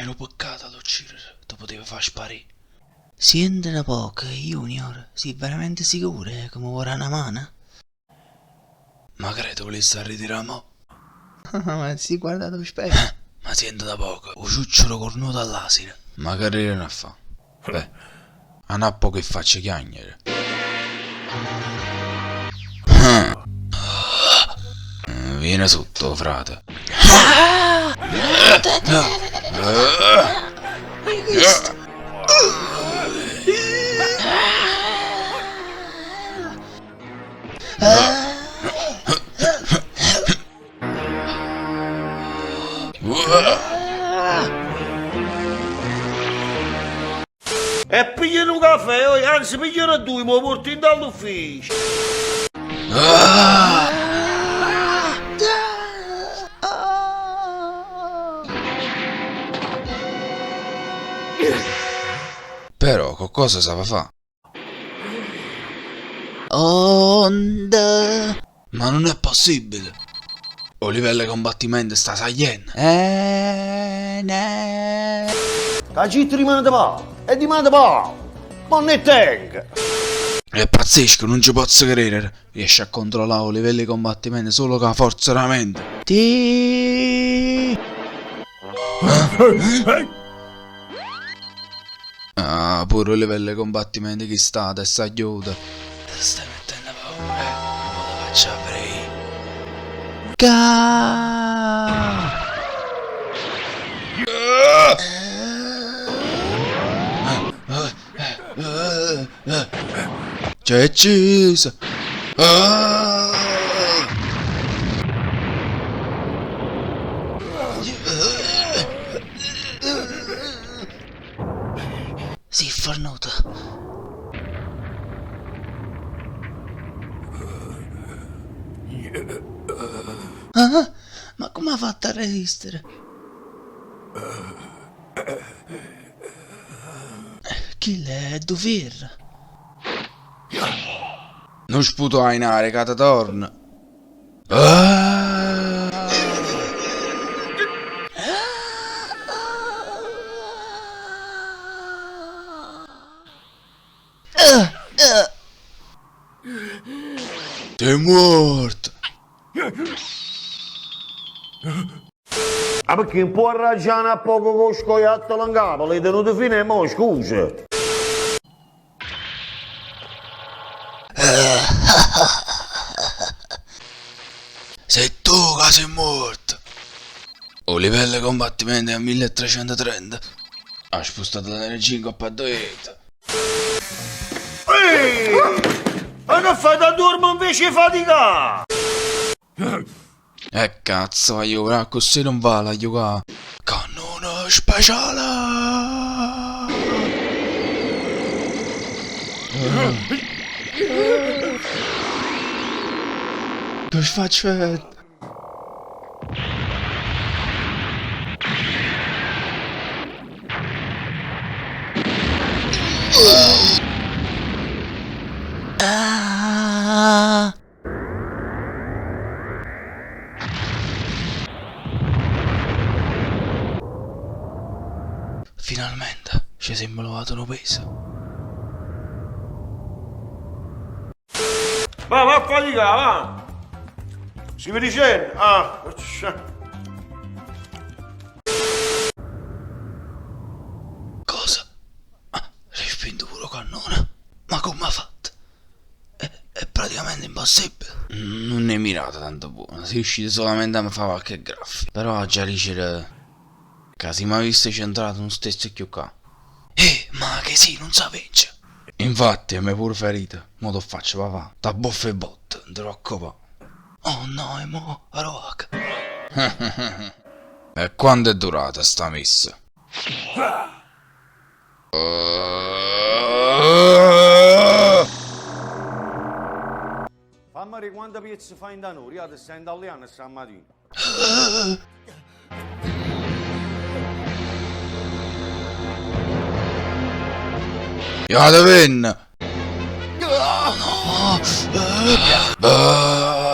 nu peccato a l'uccidere, te puteva fa sparì. Siente nu poco, Junior, si veramente sicuro che me vuò dà na mano? Ma che te vulisse arritirà mo? Ma si guardato 'o specchio? Ma siente nu poco, 'o ciuccio d' 'o cornuto all'asino. Ma che rireno a fa? Beh, a n'appoco 'e ffaccio chiagnere. Viene sotto, 'o frate. E piglia nu cafè, oi, anzi pigliane duje, m' 'o puorto dint' all'ufficio. Però coccosa s'ava fa. Onda. Ma nun è possibile! O livello 'e combattimento sta saglienno. Eh, ne. Ca citt rimane te pavo e dimane te pavo. Mo n'e tengo. È pazzesco, nun ce pozzo credere. Riesce a controllà 'o livello 'e combattimento solo cu 'a forza d' 'a mente. Ti. Ah, pure 'o livello 'e combattimento 'e chist'ato è sagliuto. Te stai mettenno paura, eh? Mo te faccio a verè io. Ca. C'è acciso! Ah! Si fernuto. Ah, ma come ha fatto a resistere? Chillo è do fierro. Nun sputà in aria ca te torna. Sei muorto! Ah, perché non può arrangiare a poco con scoiattolo in capo, l'hai tenuto fino a mo', scusa. Sei tu ca sei muorto! O livello 'e combattimento è a 1330. Ha spustato l'energia 'ncopp' a doje. Ehi! Ma che fai da dormo invece 'e faticà? Eh cazzo, voglio accussì non vale a giocare. Cannone speciale! Che faccio? Ah! Finalmente ce simm luvat nu peso. Va, va a faticà, va! Stivi dicenno? Ah, Cosa? Ah, respinto pure 'o cannone? Ma comm' ha fatto? È, è praticamente impossibile. Nun è mirata tanto buona, sei riuscito solamente a me fa qualche graffio. Però aggia dicere ca si m'avisse centrato nun stesse cchiù ccà. Eh, ma che sì, nun sa vince. Infatti, m'è pure ferito, mo t'o faccio papà, t'abboffo 'e botte, nun te preoccupà. Oh no, e mo arò vaco? E quanto è durata sta messa? Fammi vedé quanta piezze fai 'int'a n'ora, io te sento allianno stammatina. Jatevenne! No!